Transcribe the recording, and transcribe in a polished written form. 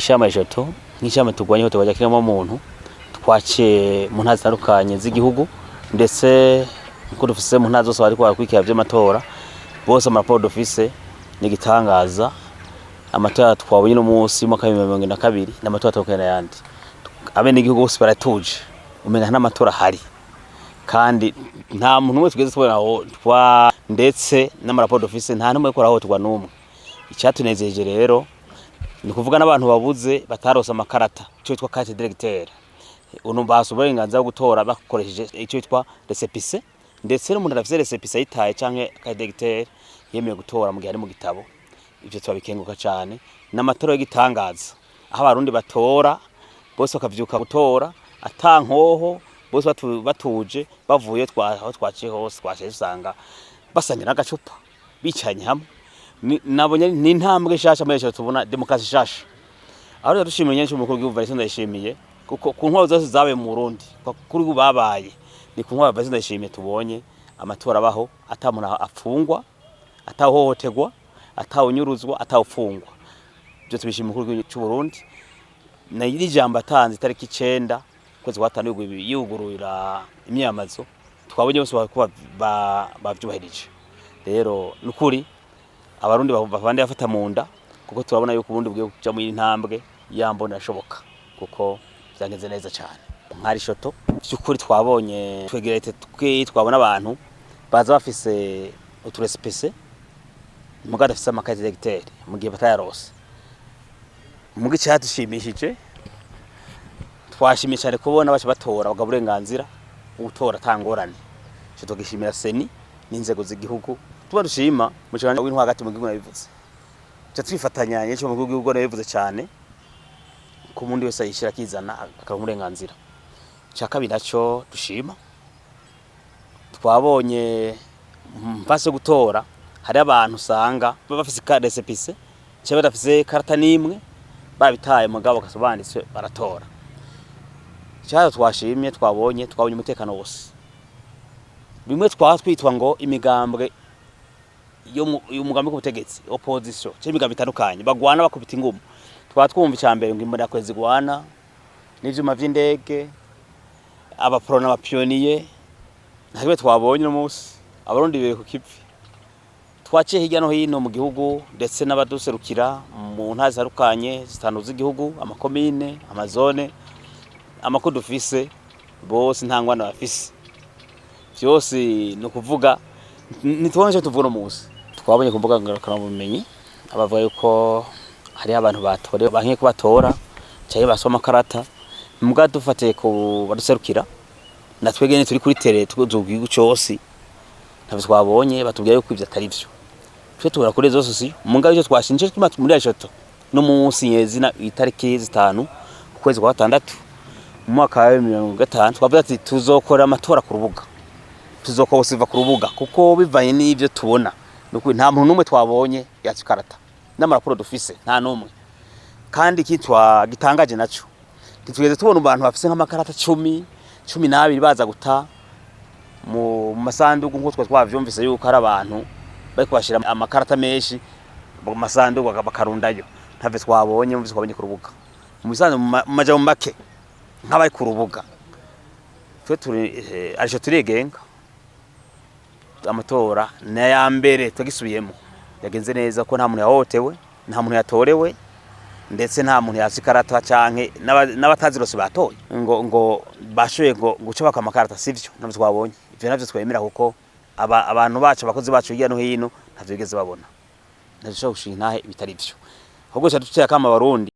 Mw'ishamba eshatu nk'ishamba turwanya ihohoterwa rya kiremwamuntu, twaciye mu ntara zitandukanye z'igihugu, ndetse nkuko dufise mu ntara zose bariko barakurikira vy'amatora bose, amaraporo dufise ni igitangaza. Amatora twabonye uno munsi mu mwaka wa 2022 ni amatora atandukanye n'ayandi. Abenegihugu bose baratuje, umenga n'amatora ahari, kandi nta muntu umwe twigeze tubona aho twa, ndetse n'amaraporo dufise, nta n'umwe ariko arahohoterwa n'umwe. Icatunezereje rero ni ukuvuga n'abantu babuze, batarose amakarata, ico bitwa carte d'électeur, uno basa uburenganzira bwo gutora bakoresheje ico bitwa récépissé. Ndetse n'umuntu adafise récépissé ayitaye canke carte d'électeur, yemerewe gutora mu gihe ari mu gitabo. Ivyo turabikenguruka cane. N'amatora y'igitangaza, aho Abarundi batora bose bakavyuka gutora ata nkoho, bose batuje bavuye. Aho twaciye hose, twaciye dusanga basangira n'agacupa, bicaranye hamwe. Nabonye ni intambwe nshasha muri leta, tubona demokarasi nshasha. Aho rero dushimiye nyinshi umukuru w'igihugu Evariste Ndayishimiye, kuko ku ntwaro zose zabaye mu Burundi kuri ubu babaye, ni ku ntwaro Evariste Ndayishimiye tubonye amatora abaho ata muntu afungwa, atahohoterwa, atawunyuruzwa, atawufungwa. Ibyo tubishimiye umukuru w'igihugu cy'u Burundi. Na iri jambo atanze itariki 9 ukwezi kwa gatanu yugurura imyiyamamazo, twabonye bose ko bavyubahirije. Rero nukuri Abarundi bavande bafata mu nda, kuko turabona yuko Uburundi bugiye kuja mu intambwe yambona ashoboka, kuko vyagenze neza cyane. Nkari shoto vy'ukuri twabonye twegerete twe twabona abantu baza bafise utu récépissé muga adafise ama carte d'électeur mu gihe batayarose. Muga icadushimishije, twashimye cyane kubona baca batora bagaba uburenganzira bwo gutora ata ngorane. Ico tugishimira CENI n'inzego z'igihugu. Tuba dushima mu kiganiro w'intwaro hagati mu gihugu nabivuze, tuca twifatanya n'icyo mu gihugu nabivuze cyane ko umundi wese ayishira akizana akaronka uburenganzira. Icya kabiri naco dushima, twabonye mfase yo gutora hari abantu usanga baba bafise récépissé cyangwa badafise karata n'imwe, babitaye, mugabo bakaba banditswe baratora. Icyaha twashimye, twabonye umutekano wose. Bimwe twaba twitwa ngo imigambwe yo umugambi w'ubutegetsi, opposition, cyangwa imigambi itandukanye bagwana bakubita ingumu, twaba twumva icya mbere ngo imbonerakure zigwana n'ivyuma vy'indege, abaprona, aba pionniers. Nta kimwe twabonye. Uno munsi Abarundi biri ku kivi. Twaciye hirya no hino mu gihugu, ndetse n'abaduserukira mu ntara zitandukanye zitanu z'igihugu, amakomine, amazone, amakuru dufise, bose nta ngwana bafise. Vyose ni ukuvuga ntitubona icyo tuvuga. Uno munsi twabonye ku mbuga ngurukanabumenyi abavuga yuko hariho abantu batore bankiye ko batora canke basoma amakarata. Muga dufatiye ku baduserukira na twebwe turi kuri terrain tuzuga igihugu cose, ntavyo twabonye. Batubwira yuko ivyo atari vyo. Twe tubura kuri réseaux sociaux. Muga ivyo twashinje twima muri Ashoto no munsi nyezina itariki 5 ukwezi kwa gatandatu mu mwaka wa 2050, twavuze ati tuzokora amatora ku rubuga, tuzokora ku rubuga, kuko bivanye n'ivyo tubona nukuri nta muntu n'umwe twabonye yatse ikarata n'amaraporo dufise, nta n'umwe. Kandi kitwa gitangaje naco, ntitwigeze tubona abantu bafise nk'amakarata 10, 12 baza guta mu masanduku, nk'uko twa twavyumvise yuko hari abantu bariko bashira amakarata menshi mu masanduku bakarundayo. Ntavyo twabonye mu twabonye ku rubuga. Mu bisanzwe, mu majambo make, nk'abari ku rubuga, twe turi arico turigenga. Amatora ni aya mbere twagisubiyemo yagenze neza, ko nta muntu yahohotewe, nta muntu yatorewe, ndetse nta muntu yatse ikarata canke n'abatazirose batoye ngo bashoboye ngo guca baka amakarata. Sivyo, navyo twabonye. Ivyo navyo twemera, kuko abantu bacu, abakozi bacu hirya no hino, ntavyo bigeze babona. Ntavyo dushobora gushinga intahe bitari vyo, ahubwo duca dutera akamo Abarundi.